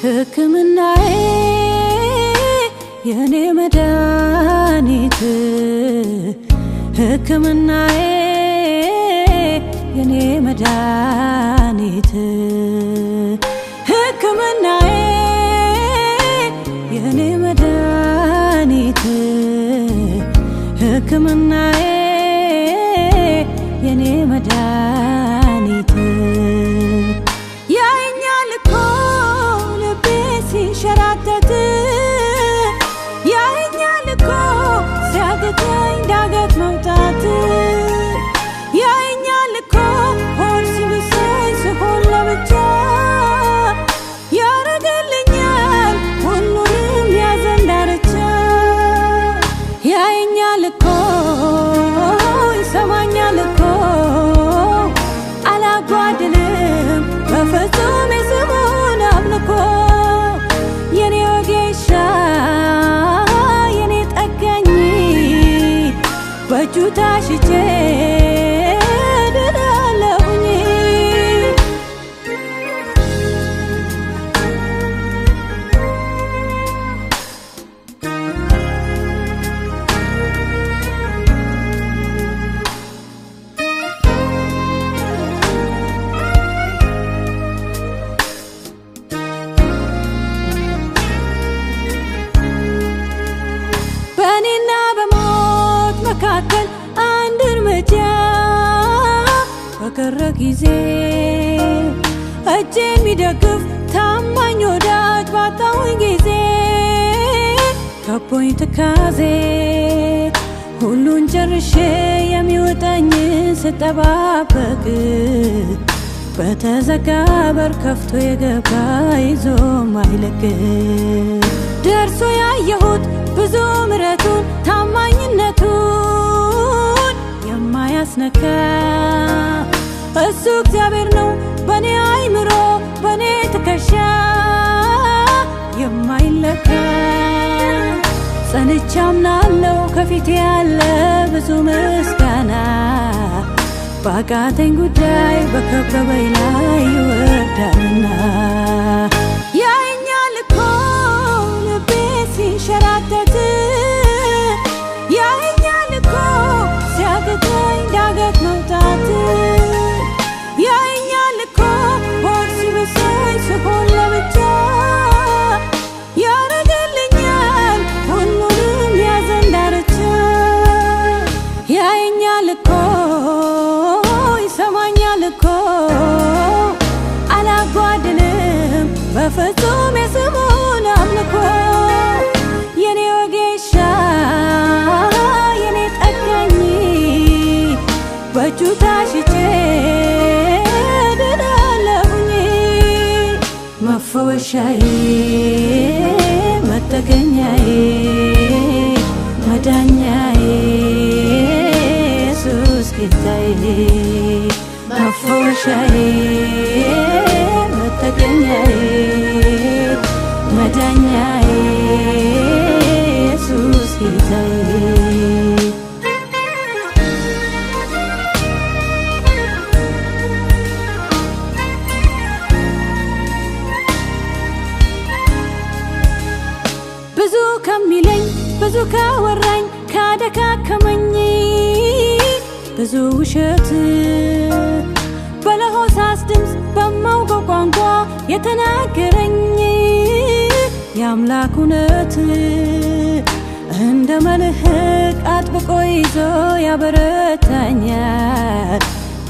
ሕክምናዬ የኔ መድኃኒት፣ ሕክምናዬ የኔ መድኃኒት፣ ሕክምናዬ የኔ መድኃኒት፣ ሕክምናዬ የኔ መድኃኒት። ያየኛል እኮ ልቤ ሲንሸራተት፣ ያየኛል እኮ ሲያቅተኝ ዳገት መውጣት፣ ያየኛል እኮ ሆድ ሲብሰኝ ስሆን ለብቻ፣ ያረግልኛል ሁሉንም ያዘን ዳርቻ። ያየኛል እኮ፣ ይሰማኛል እኮ፣ አላጓድልም በፍጹም የስሙን አምልኮ። የኔ ወጌሻ፣ የኔ ጠጋኝ፣ በእጁ ታሽቼ ድናለሁኝ። በእኔና በሞት መካከል አንድ እርምጃ በቀረ ጊዜ፣ እጄ የሚደግፍ ታማኝ ወዳጅ ባጣሁኝ ጊዜ፣ ከቦኝ ትካዜ፣ ሁሉን ጨርሼ የሚውጠኝ ስጠባበቅ፣ በተዘጋ በር ከፍቶ የገባ ይዞ ማይለቅ፣ ደርሶ ያየሁት ብዙ ምሕረቱን ታማኝነቱን የማያስነካ እሱ እግዚአብሔር ነው፣ በኔ አይምሮ በኔ ትከሻ የማይለካ። ጸንቼ አምናለሁ ከፊቴ ያለ ብዙ ምስጋና፣ ባቃተኝ ጉዳይ በከበበኝ ላይ ይወርዳልና። ያየኛል እኮ ልቤ ሲንሸራተት፣ ያየኛል እኮ ሲያቅተኝ ዳገት መውጣት፣ ያየኛል እኮ ሆድ ሲብሰኝ ስሆን ለብቻ፣ ያረግልኛል ሁሉንም ያዘን ዳርቻ። ያየኛል እኮ፣ ይሰማኛል እኮ፣ አላጓድልም በፍጹም የስሙን አምልኮ። የኔ ወጌሻ፣ የኔ ጠጋኝ፣ በእጁ ታሽቼ ድናለሁኝ። መፈወሻዬ፣ መጠገኛዬ፣ መዳኛዬ ኢየሱስ ጌታዬ፣ መፈወሻዬ፣ መጠገኛዬ፣ መዳኛዬ ኢየሱስ ጌታዬ። ብዙ ከሚለኝ፣ ብዙ ካወራኝ፣ ካደካከመኝ ብዙ ውሸት፣ በለሆሳስ ድምፅ በማውቀው ቋንቋ የተናገረኝ የአምላክ እውነት እንደ መልህቅ አጥብቆ ይዞ ያበረታኛል።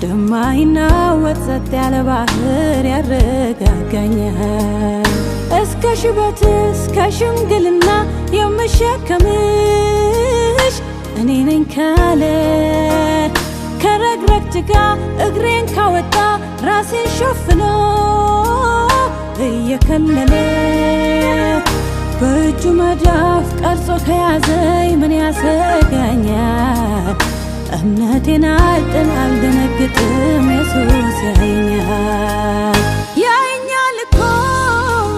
ደማይናወጥ ጸጥ ያለ ባህር ያረጋጋኛል። እስከ ሽበት እስከ ሽምግልና የምሸከምሽ እኔ ነኝ ካለ፣ ከረግረግ ጭቃ እግሬን ካወጣ፣ ራሴን ሸፍኖ እየከለለ፣ በእጁ መዳፍ ቀርጾ ከያዘኝ ምን ያሰጋኛል? እምነቴን አልጥል፣ አልደነግጥም፣ ኢየሱስ ያየኛል። ያየኛል እኮ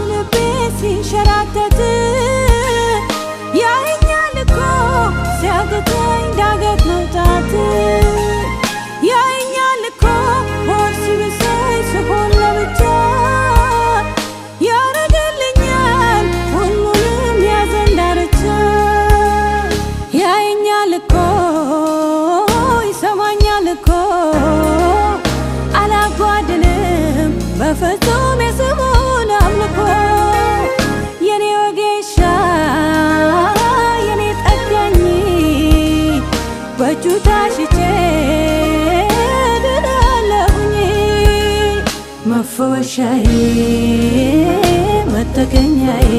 ልቤ ሲንሸራተት፣ ያየኛል እኮ ሲያቅተኝ ዳገት መውጣት፣ ያየኛል እኮ ሆድ ሲብሰኝ ስሆን ለብቻ፣ ያረግልኛል። ፍጹም የስሙን አምልኮ። የኔ ወጌሻ፣ የኔ ጠጋኝ፣ በእጁ ታሽቼ ድናለሁኝ። መፈወሻዬ፣ መጠገኛዬ፣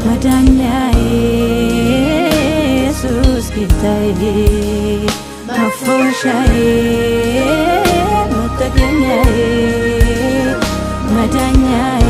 መዳኛዬ ኢየሱስ ጌታዬ። መፈወሻዬ፣ መጠገኛዬ፣ መዳኛዬ።